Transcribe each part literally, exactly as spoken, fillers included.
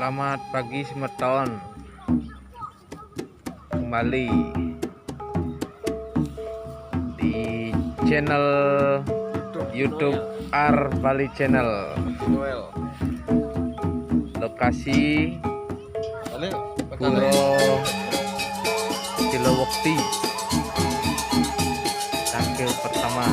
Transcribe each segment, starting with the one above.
Selamat pagi semeton. Kembali di channel YouTube Ar Bali Channel. Lokasi Puro Silowekti, tangkil pertama.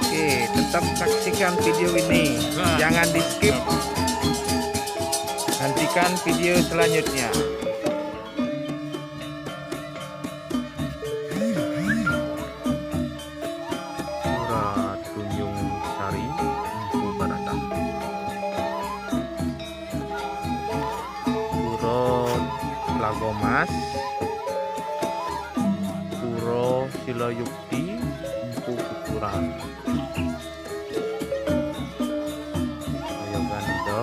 Oke, tetap saksikan video ini. Jangan di-skip. Nantikan video selanjutnya. Pura Tunjung Sari, Empu Barata. Pura Telago Mas, Pura Sila Yukti, Empu Kuturan. Ayo ganto.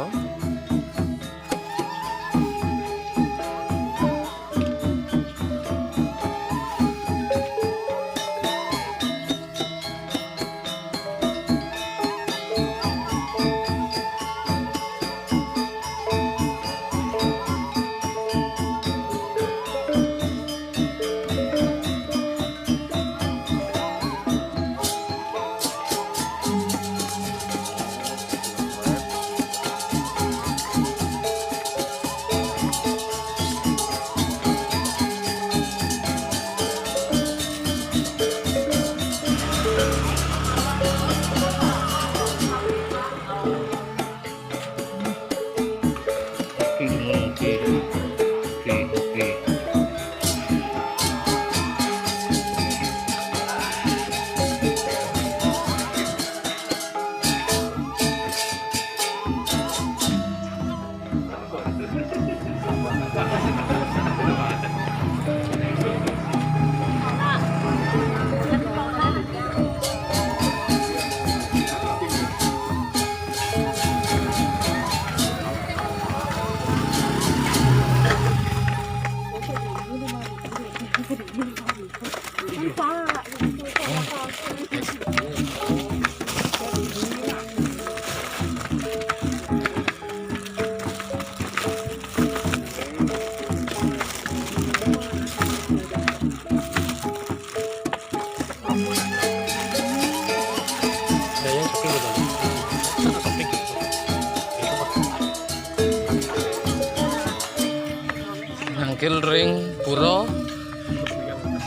Nangkil ring pura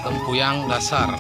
Tempuyang Dasar.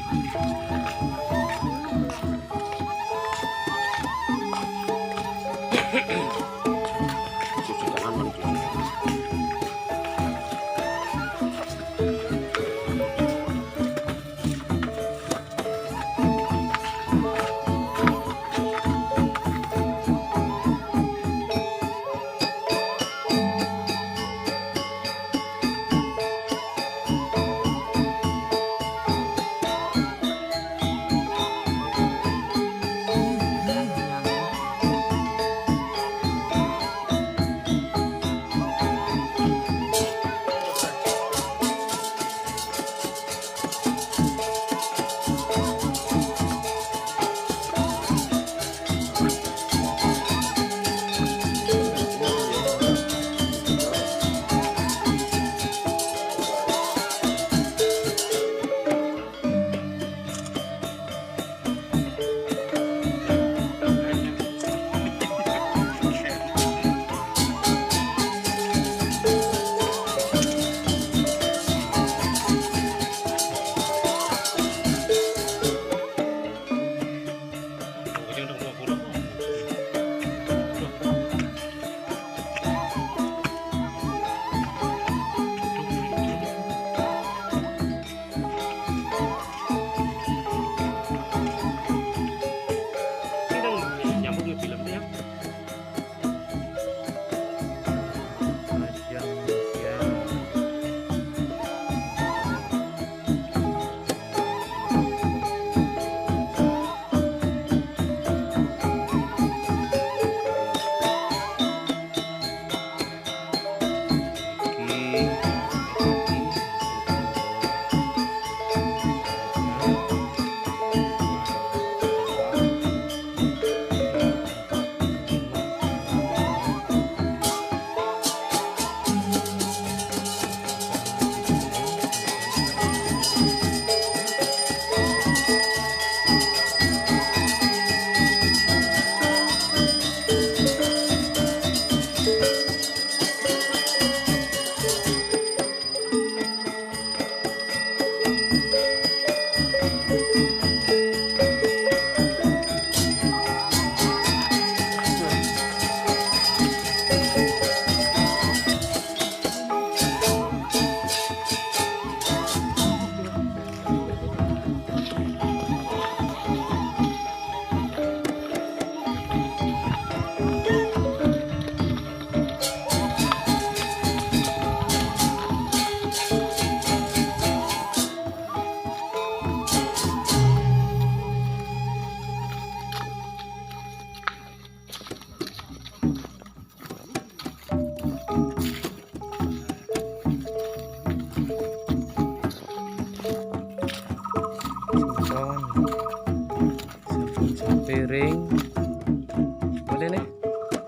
Ini nih,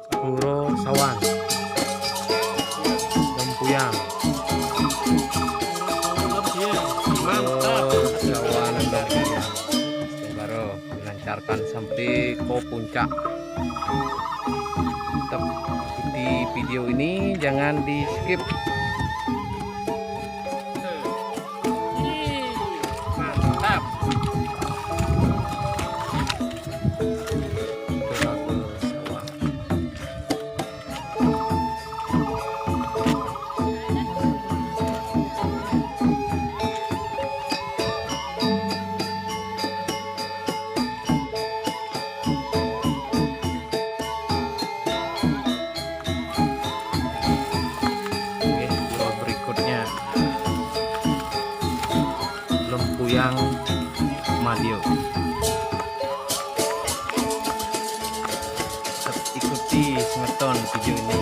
Puro Sawan, Lempuyang. Puro Sawan, Lempuyang. Baru melancarkan sampai ke puncak. Tetap ikuti video ini, jangan di skip. Mantap. Itu bagus, wah. Oke, pura berikutnya, Lempuyang Madio. Tetap ikuti semeton video ini.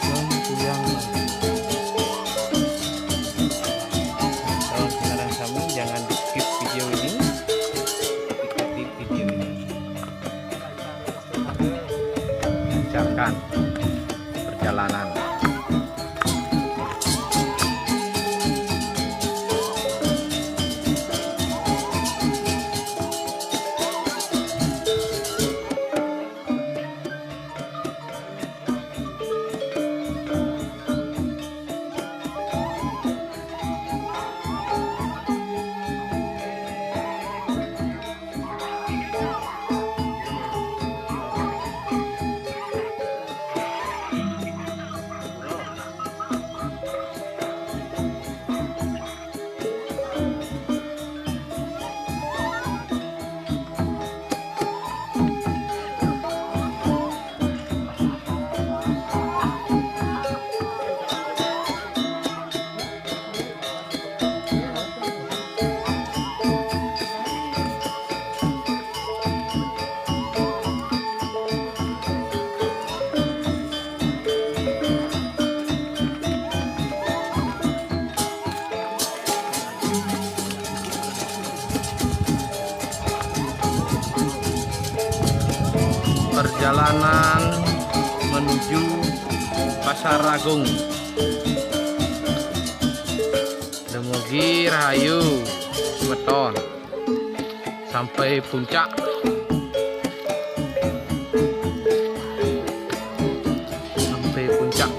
Lempuyang Madio. Kalau sekarang kami, jangan di skip video ini. Tetap ikuti video ini. Lancarkan perjalanan. Perjalanan menuju Pasar Agung. Dumugi rahayu, semeton. Sampai puncak. Sampai puncak.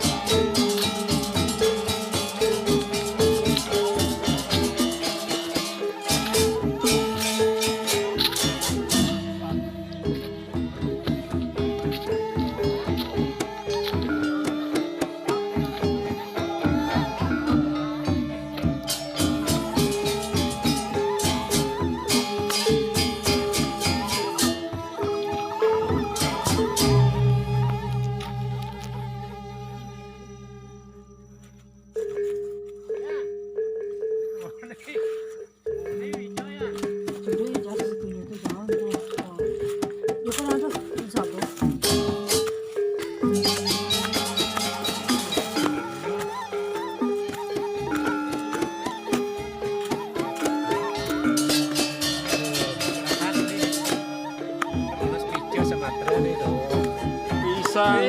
Pisang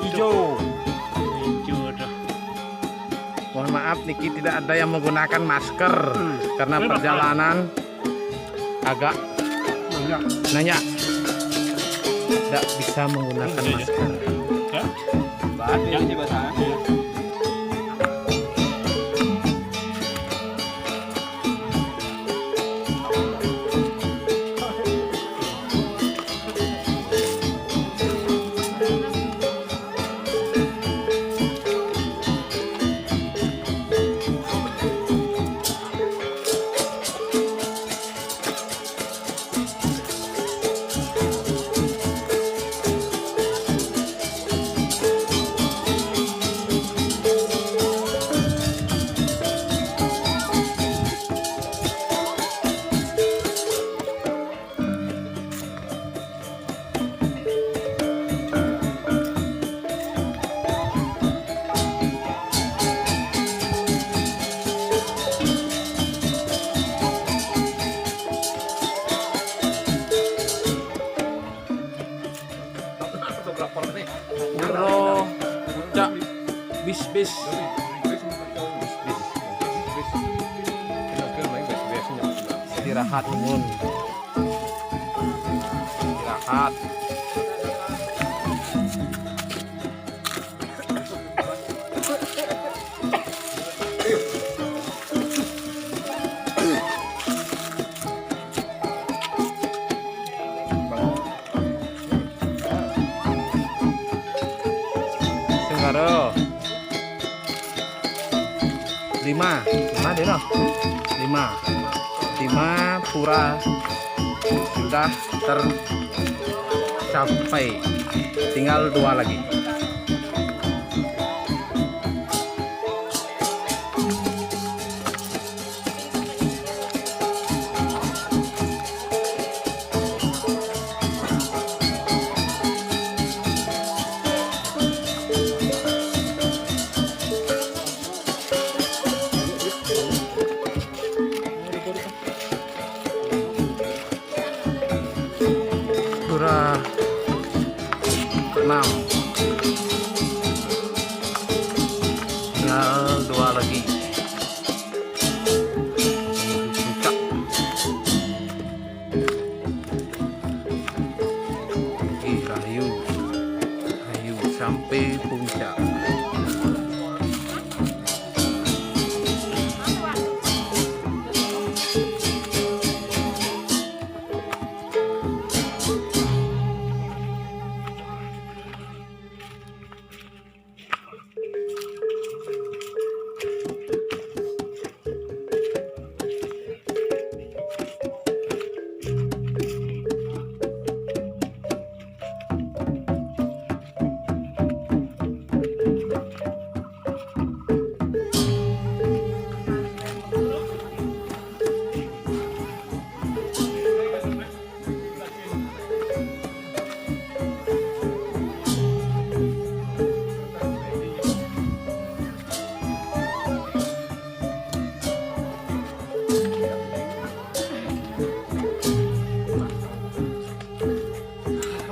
hijau. Hijau, aduh. Mohon maaf, niki tidak ada yang menggunakan masker karena perjalanan agak nanya. Tidak bisa menggunakan masker. Ya. Bahan ini sih bahasanya. Bis. Istirahat, Mun. Istirahat. Sing karo. Lima, lima deh, no. Lima. Lima pura sudah tercapai. Tinggal dua lagi. Pura keenam. Tinggal dua lagi. Puncak. Ih, rahayu. Rahayu sampai puncak.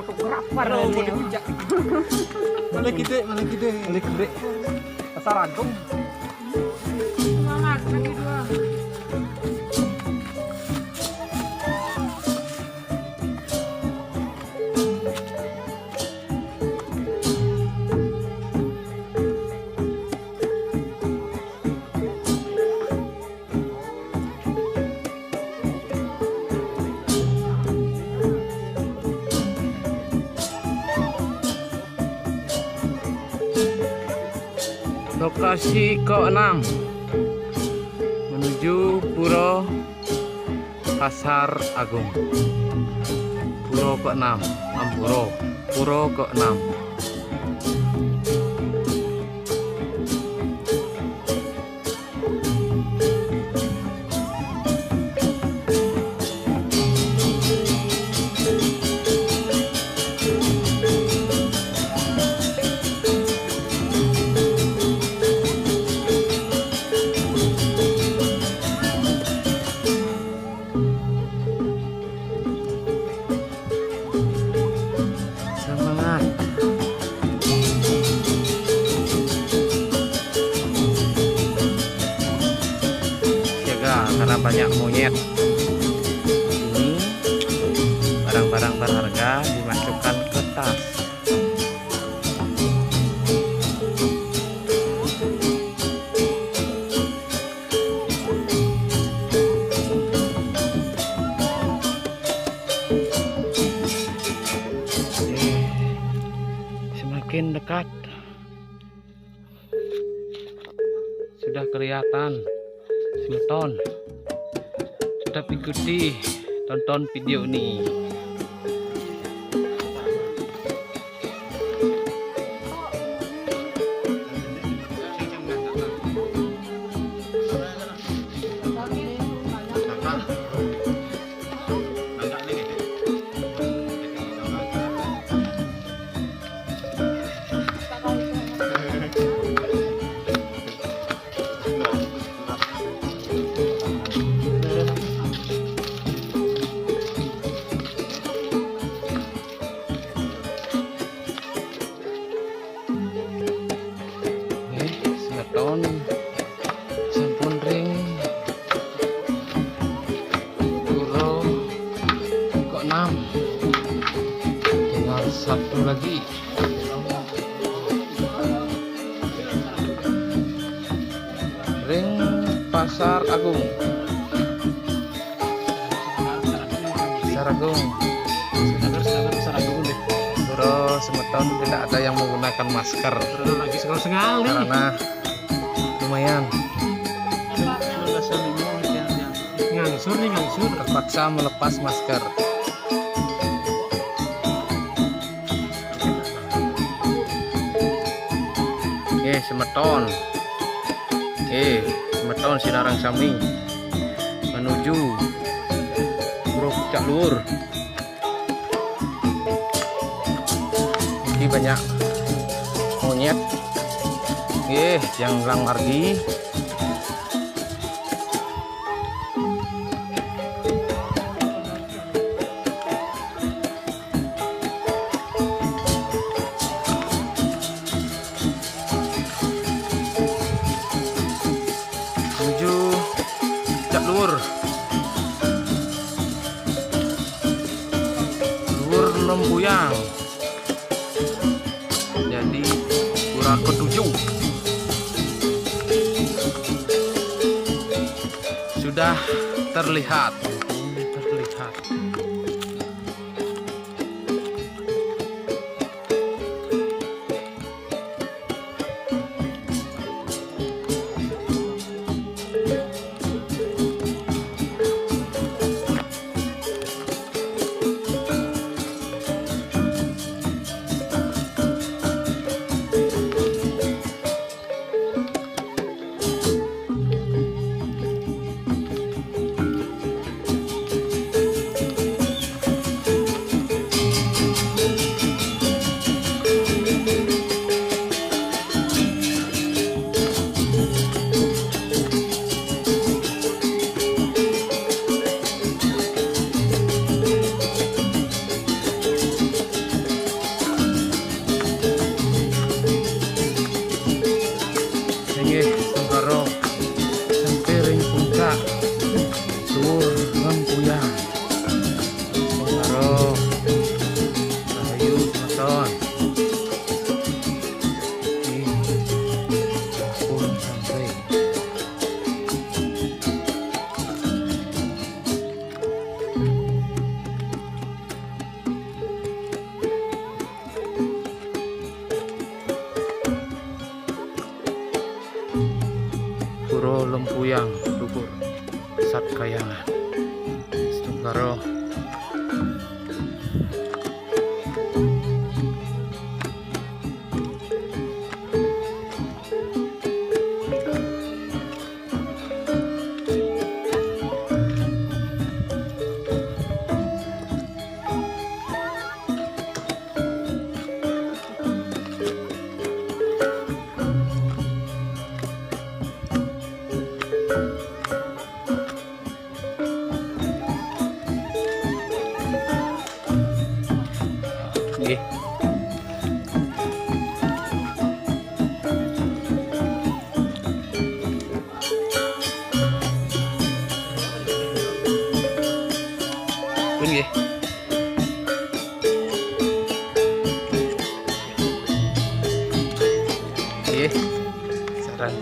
Fotografer. Halo, mau ini. Di puncak. Mana kita? Mana kita? Mana kita? Pasar Agung. Semangat, kaki dua. Lokasi keenam menuju Pura Pasar Agung. Pura keenam, Ampura. Pura keenam. Semangat. Siaga karena banyak monyet. Ini barang-barang berharga dimasukkan ke tas. Semakin dekat, sudah kelihatan semeton. Tetap ikuti, tonton video ini. Satu lagi. Ring Pasar Agung. Pasar Agung. Sabar, sabar, Pasar Agung deh. Bro, semeton tidak ada yang menggunakan masker. Bro, lagi sekali-sekali. Karena lumayan. Ngangsur nih, ngangsur. Terpaksa melepas masker. Eh, semeton. Eh, semeton sinareng sami menuju Pura Pucak Luhur. Ini banyak monyet. Eh, yang lang margi. Menuju Pucak Luhur. Luhur Lempuyang. Jadi, pura ketujuh sudah terlihat. Terlihat. Inggih, Sungkara, sampiring puncak Dhuwur Lempuyang. Sungkara, rahayu semeton. Nggih, sampun sampai. Pura Lempuyang, Dhuwur Satkayangan. Sungkara. Nggih. Pun nggih. Nggih. Sareng.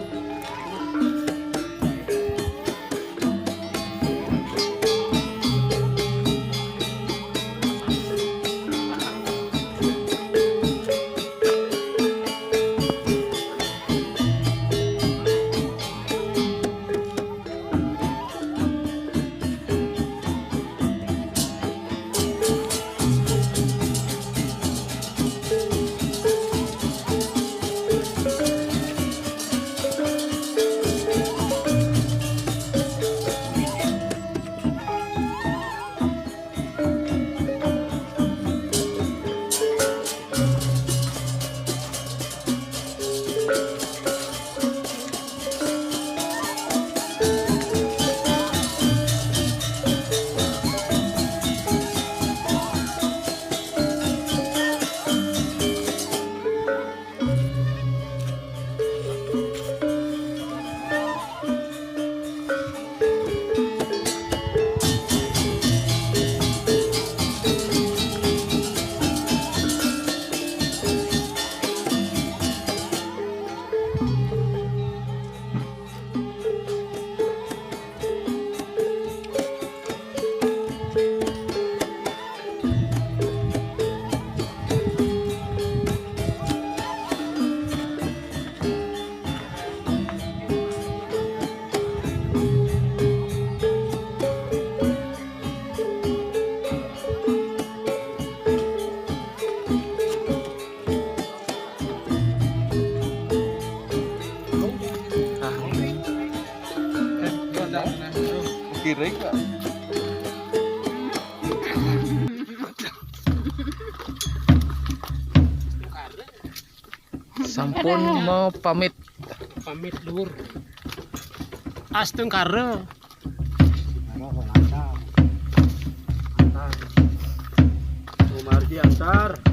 Sampun mau pamit. Pamit, Lur. Astungkara. Sumargi antar.